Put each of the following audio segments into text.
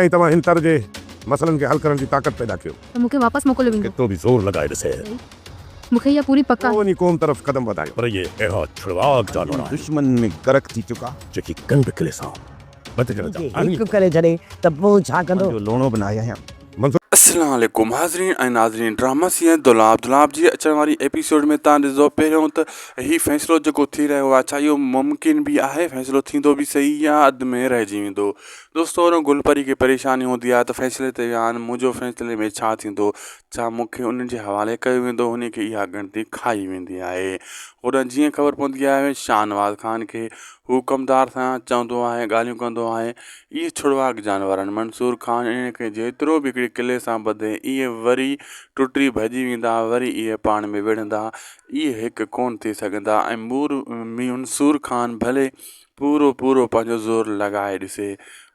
۽ توهان هن تر جي مسئلن کي حل ڪرڻ جي طاقت پيدا ڪيو. ته مون کي واپس موڪليو ويندو. ڪيترو به زور لڳائي ڏسي. مون کي اها پوري پڪ پوء آهي. وڃي قوم طرف قدم وڌايو. پر اهي اهڙا ڇڙواڳ جانور آهن. دشمنن ۾ غرق ٿي چڪا. جيڪي ڪنڊ ڪلي سان ٻڌجڻ جا مون کي آهن. هڪ ڪري ڇڏي ته پوء ڇا ڪندو؟ پنهنجو لوڻو به ناهي آهيان. منصور. السلام عليڪم حاضرين ۽ ناظرين ڊراما سين دولاب دولاب جي اچڻ واري ايپيسوڊ ۾ تان ڏسندو پهريون ته هي فيصلو جيڪو ٿي رهيو آهي ڇا اهو ممڪن به آهي فيصلو ٿيندو به صحيح يا اڌ ۾ رهجي ويندو دوستو ان گل پري کي پريشاني هوندي آهي ته فيصلي تي ويا آهن منهنجو فيصلي ۾ ڇا ٿيندو ڇا مون کي انهن جي حوالي ڪيو ويندو هن کي اها ڳڻتي کائي ويندي آهي هوڏانهن جيئن خبر پوندي آهي شاهنواز خان کي هو ڪمدار سان چوندو آهي ڳالهيون ڪندو آهي اهي ڇڙواڳ جانور آهن منصور خان انهن کي جيترو به هڪڙي قلعي سان ٻڌي اهي وري ٽٽي ڀڄي ويندا وري اهي پاڻ ۾ وڙهندا اهي هڪ ڪونه ٿي سگهندا ۽ مور منصور خان ڀلي پورو پورو پنهنجو زور لڳائي ڏسي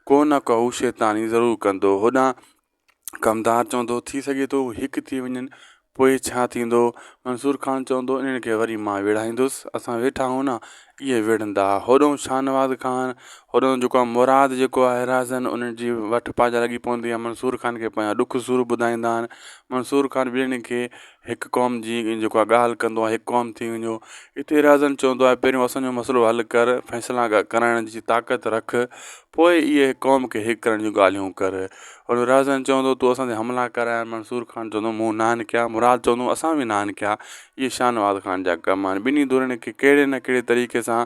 ڪو نه ڪو هو شيطاني ضرور ڪندو هوڏانهن ڪمدار چوندو ٿي سگهي ٿو هو هڪ ٿي وڃن پوء ڇا ٿيندو؟ منصور خان چوندو انهن کي وري مان ويڙهائيندس، اسان ويٺا آهيون نه، اهي وڙهندا. هوڏانهن شاهنواز خان، هوڏانهن جيڪو آهي مراد جيڪو آهي رهزن انهن جي وٺ پاڄا لڳي پوندي آهي. منصور خان کي پنهنجا ڏک سور ٻڌائيندا آهن. منصور خان به انهن کي هڪ قوم جي جيڪو آهي ڳالهه ڪندو آهي هڪ قوم ٿي وڃو. اتي رهزن چوندو آهي پهريون اسان جو مسئلو حل ڪر، فيصلا ڪرائڻ جي طاقت رک، پوء اهي قوم کي هڪ ڪرڻ جون ڳالهيون ڪر. هن رهزن چوندو تون اسان تي حملا ڪرايا منصور خان چوندو مون ناهن ڪيا مراد چوندو اسان به ناهن ڪيا اهي شاهنواز خان جا ڪم آهن ٻنهي ڌرين کي ڪهڙي نه ڪهڙي طريقي سان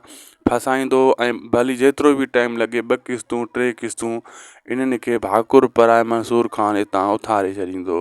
ڦاسائيندو ۽ ڀلي جيترو به ٽائيم لڳي ٻه قسطون ٽي قسطون انهن کي ڀاڪر پرائي منصور خان اتان اٿاري ڇڏيندو.